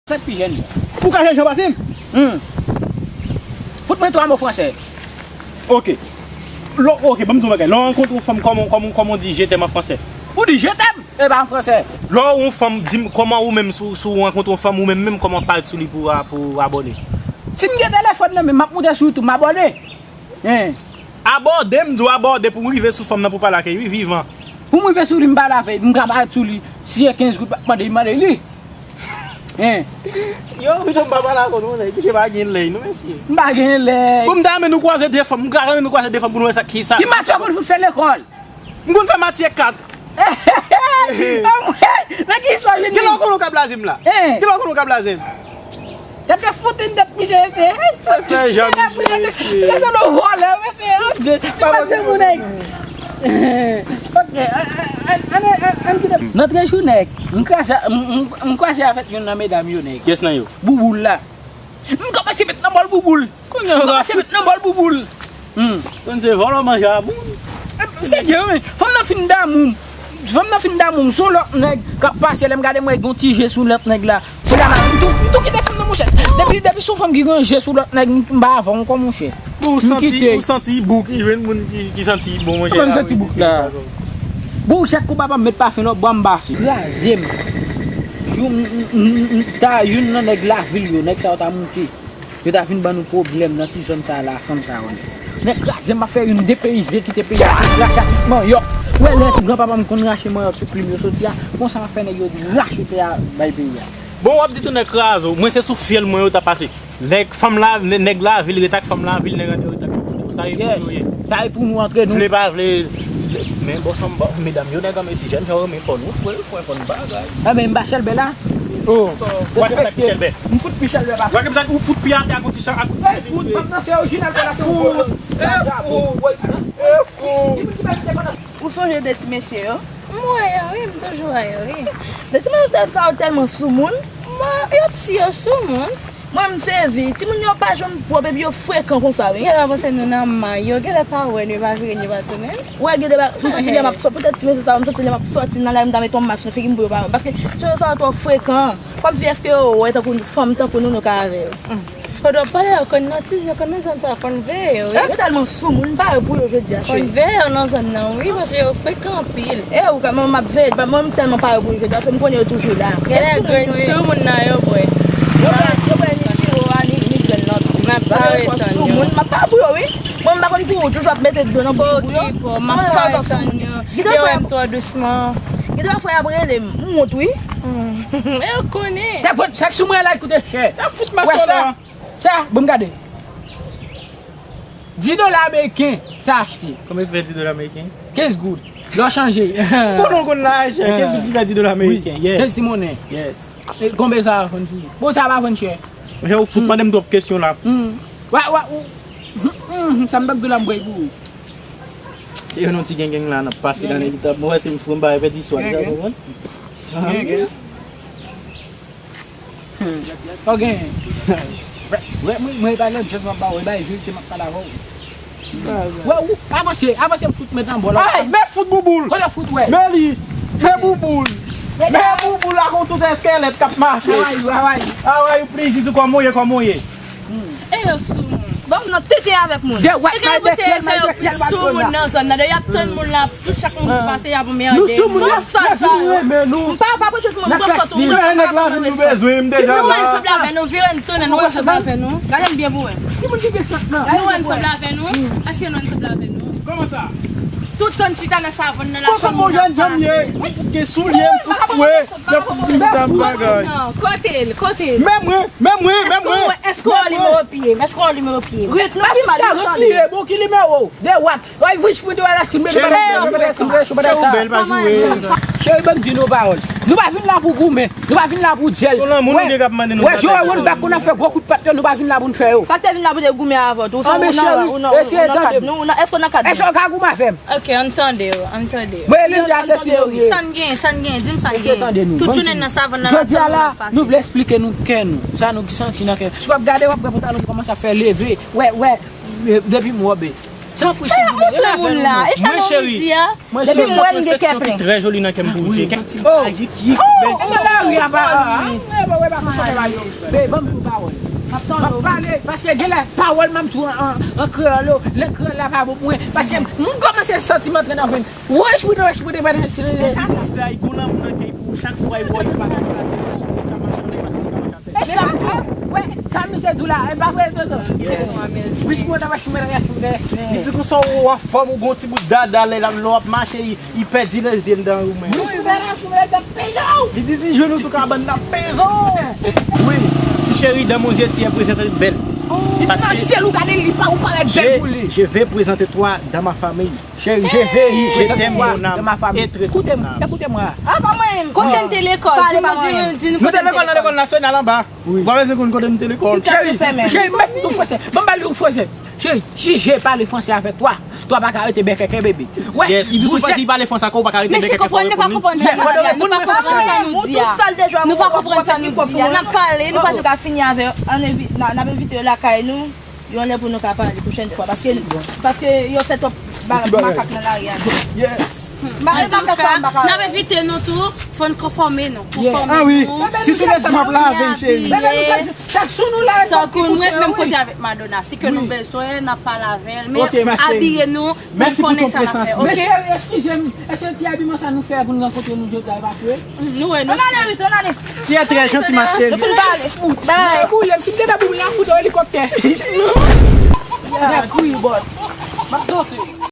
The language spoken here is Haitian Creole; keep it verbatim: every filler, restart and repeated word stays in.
Sa k pi jèn. Ou ka jèn jan pase m? Hmm. Fout mwen twa mo fransè. Ok. Lè, ok, ban m di w yon bagay. Lè w rankontre yon fanm, kòman, kòman, kòman w di je t'aime an fransè? Ou di je t'aime, e pa an fransè. Lè w yon fanm, di m kòman ou menm, si w, si w rankontre yon fanm, ou menm, menm kòman w parèt sou li pou, pou abòne? Si m gen telefòn nan men m, m ap monte sou YouTube, m abòne. Hein. Abòde, m di w abòde pou m rive sou fanm nan pou pale ak li, wi, vivan. Pou m rive sou li, m pale avè li, m ka parèt sou li, si se kenz goud, m ap mande, m mande li. Hein. Yo, pito m pa pale avè w non, nèg, misye pa gen lèy non, mesye. M pa gen lèy. Pou m ta renmen nou kwaze de fanm, m ka renmen nou kwaze de fanm pou nou wè sa ki sa. Ki matyè w konn fout fè lekòl? M konn fè matyè kat. Nan ki istwa w jwenn li? Kilè w konnen w ka blaze m la? Hein. Kilè w konnen w ka blaze m? Gad fè fout yon tèt misye, mesye. Gad fè jan misye, mesye. Gad yon vòlè, mesye. Ti pa di moun, nèg. Ok, ann, ann, ann, ann kite. Nan trè jou, nèg. M kraze, m, m, m kraze avèk youn nan medam yo, nèg. Kiyès nan yo? Bouboul la. M kòmanse met nan bòl Bouboul. Kounye a, m kòmanse met nan bòl Bouboul. Hmm. Konn se vòlò manje a moun. Se vre, wi. Fanm nan fin damou m. Fanm nan fin damou m. Se yon lòt nèg k ap pase. Lè m gade, m wè gon ti je sou lòt nèg la. Kounye a la, m tou, m tou kite fanm nan, monchè. Depi, depi se yon fanm ki gen je sou lòt nèg, m, m pa avè w ankò, monchè. Bon, ou santi, ou santi bouk, jwenn moun ki, ki santi bon, monchè. Kòman m santi bouk la? Bon, chak kou papa m met pafen lòt bò, m pase. Kraze m. Jou m, m, m, m, ta youn nan nèg lavil yo, nèg sa yo ta moute. Yo ta vin ban nou pwoblèm nan ti zòn sa a la, fanm sa yo. Nèg kraze m, ap fè youn depeyize, kite peyi a, tout rache a, tout manyòk. Ou wè lè granpapa m konn rache manyòk pou plim yo soti a, konsa m ap fè nèg yo rache tè a bay peyi a. Bon, w ap di tou nèg kraze w, mwen se sou fyèl mwen yo t ap pase. Nèg fanm la, nè-, nèg lavil ret ak fanm lavil, nèg antre ret ak fanm antre. Sa e pou nou ye. Sa e pou nou antre nou. Vle pa vle, men bon, sanm ba medam yo nèg anmeti jèn jan yo renmen fò nou fwe, fwe fò nou bagay. Enben, m pa chèlbè la. Oh. Ou ap fè sa ki chèlbè. M fout pi chèlbè pa. Ou ap fè sa ou fout pi atè ak yon ti chan, ak yon ti. Fout, m ap danse orijinal pou la. Fout. Ou sonje de ti mesye yo? M wè yo, wi, m toujou wè yo, wi. De ti mesye sa yo tèlman soumoun. Mwen, yo ti yo soumoun. Mwen, m sezi. Timoun yo pa janm pwòp epi yo frekan konsa, wi. Yo la panse nou nan may. Yo genlè pa wè nou, yo pa vire nou, yo pa tounen. Wè, gen de ba-, m santi lè m ap sò-, poutèt ti mesye sa yo, m santi lè m ap sòti nan lari, m ta mete yon mas nan figi m pou yo pa wè m. Paske ti mesye sa yo twò frekan. Kòmsi èske yo wè tankou fanm tankou nou, nou ka avè yo? Kote w pale yo konn nan ti, yo konn nan zòn sa, fò n veye yo, wi. Yo tèlman soumoun, m pare pou yo jodi a, cheri. Fò n veye yo nan zòn nan, wi, paske yo frekan anpil. E ou ka, mwen, m ap veye, mwen, m tèlman pare pou yo jodi a, paske m konnen yo toujou la. Genlè grenn soumoun nan yo bwè. Yo bwè, yo bwè ni siro a, ni, ni grenn nan tou. N ap bare tann yo. Soumoun, m ap pare pou yo, wi. Mwen, m pa konn pou ou, toujou ap mete dlo nan bouch ou pou yo. Pokipo, m ap bare tann yo. Yo wè m twò dousman. Gen de fwa y ap rele m, m wont, wi. E yo konnen. Tèt vòt chak sou mwen la, koute chè. Sa fout maske la. Sa, bon, m gade. Dis dola ameriken, sa achte. Konbyen ki fè dis dola ameriken? Kenz goud. Lè w chanje. Bon, nou konn la chè. Kenz goud ki fè dis dola ameriken. Yes. Kenz ti monnen. Yes. E konbyen sa va vann sou li? Bon, sa va vann chè. Monchè, ou fout mande m twòp kesyon la. Hmm. Wa, wa, ou. Hmm, sa m p ap di la m bwè pou ou. Se yo nan ti gengeng la, n ap pase la, nèg ki t ap, mwen wè se m fou, m pa repete istwa, sa konprann? Sa. Ok. Wè, mwen, mwen, pa nan just m ap ba ou, e bay verite m ap pale avè w. Wè, ou, avanse, avanse, m fout met nan bòl. Ay, men fout Bouboul. Kote fout, wè? Men li, men Bouboul. Men Bouboul la kon tout eskèlèt k ap mache. How are you, how are you? How are you, please, di kòman w ye, kòman w ye? E yo sou moun. Bon, m nan tete avèk moun. De wak, e gen malbèk, se, se yo plis sou moun nan zòn nan. Depi y ap tann moun la, tout chak moun ki pase, y ap anmède. Nou sou moun, nou sou moun, renmen nou. M pa, pa preche sou moun, m pran sòt ou, m pran sòt ou, m pran sòt ou. Bezwen, m deja la. Nou ansanm avè nou, vire n tounen, nou ansanm avè nou. Gade m byen pou wè. Ki moun ki gen sòt nan? Nou ansanm avè nou. Èske nou ansanm avè nou? Kòman sa? Tout tann chita nan savann nan la. Kòman jan m ye? M fout gen soulye, m fout fwe, m fout gen dam bagay. Kote l, kote l? Men mwen, men mwen, men mwen. Èske w wè nimewo pye m? Èske w wè nimewo pye m? Ret non, pi mal, yo tande. Bon, ki nimewo? De wak. Ay, vwich fou de wè la, si m mete. Cheri, bèl pa joure. Cheri, ban m di nou pawòl. Nou pa vin la pou goumen. Nou pa vin la pou dyèl. Se lanmou nou gen k ap mande nou. Wè, Joe Rollback konn ap fè gwo kout pat yo, nou pa vin la pou n fè yo. Sa k te vin la pou te goumen avè w tou, ou nan, ou nan, ou nan kad nou, ou nan, èske w nan kad nou? Èske w ka goumen avè m? Ok, ann tande yo, ann tande yo. Mwen, Linda, se si yo ye. Sa n gen, sa n gen, di n sa n gen. Tout jounen nan savann nan, jodi a la, nou vle eksplike nou kè nou, sa nou santi nan kè nou. Si w ap gade, w ap wè pantalon m kòmanse ap fè leve. Wè, wè, depi m wòbe. Tanpri, silvouplè, rele avè nou, non. Mwen, cheri, mwen, cheri, mwen santi yon enfeksyon ki trè joli nan kè m pou ou, cheri. Kèk ti bagay ki bèl. Ou nan lari a, ba, a, a, a, ba, ba, ba, ba, ba, yo. Be, ban m tou pawòl. M ap tann ou. M ap pale, paske genlè pawòl m ap tou an, an, an kreyòl yo, lè kreyòl la pa bon pou mwen. Paske m kòmanse santi m antre nan venn. Wèch, wèch, wèch, wèch, wèch, wèch. Sa, e gon lanmou nan kè pou chak fwa e bò, e pa ka. E sa m tou, wè, sa misye di w la, e pa vre, tonton. Plis mwen ta va choumen nan yach mwen. Li di konsa ou anfòm, ou gon ti bout dada, lè l ap, lè w ap mache, li, li pèdi lezye m dan ou menm. Li di si jwenn ou sou kabann, l ap peze w. Wi, ti cheri, dans mon yeux, tu es présentée belle. Paske je, je vais présenter toi dans ma famille. Chérie, je vais présenter toi dans ma famille. Koute m, koute m. Kote n te lekòl? Di nou, di nou, di nou kote n te lekòl. Nou te lekòl nan lekòl nasyonal anba. Ou pa bezwen konn kote nou te lekòl. Cheri, cheri, mèt nou franse. Ban m ba li yon franse. Cheri, si je parle français avec toi, toi pa ka rete bèkèkè, bebe. Wè, yes, li di si w pa di pale franse ak ou, ou pa ka rete bèkèkè, fò w reponn li. Lè fò w reponn mwen franse. Nou pa konprann sa nou di a. Nou pa konprann sa nou di a. N ap pale, nou pa janm ka fini avè yo. Ann envi-, n a, n ap envite yo lakay nou. Yon lè pou nou ka pale pwochèn fwa, paske, paske yo fè twòp ba-, makak nan lari a. Antouka, n ap envite nou tou, fò n konfòme nou. Konfòme nou. Si sou lè sa m ap lave l, cheri. Tankou nou la, tankou mwen menm kote avèk Madonna, si ke nou bezwen, n ap pale avè l, men abiye nou pou n konnen sa n ap fè, oke? Eskize m, èske ti abiman sa nou fè pou n rankontre nou jodi a, e pa vre? Nou wè nou. Ann ale, Ruth, ann ale. Ti a trè janti, ma chérie. Nou fin pale. Bay. Boule m, si m te fè boule la, fout yon elikoptè. Nèg wi, bòt. M ap danse.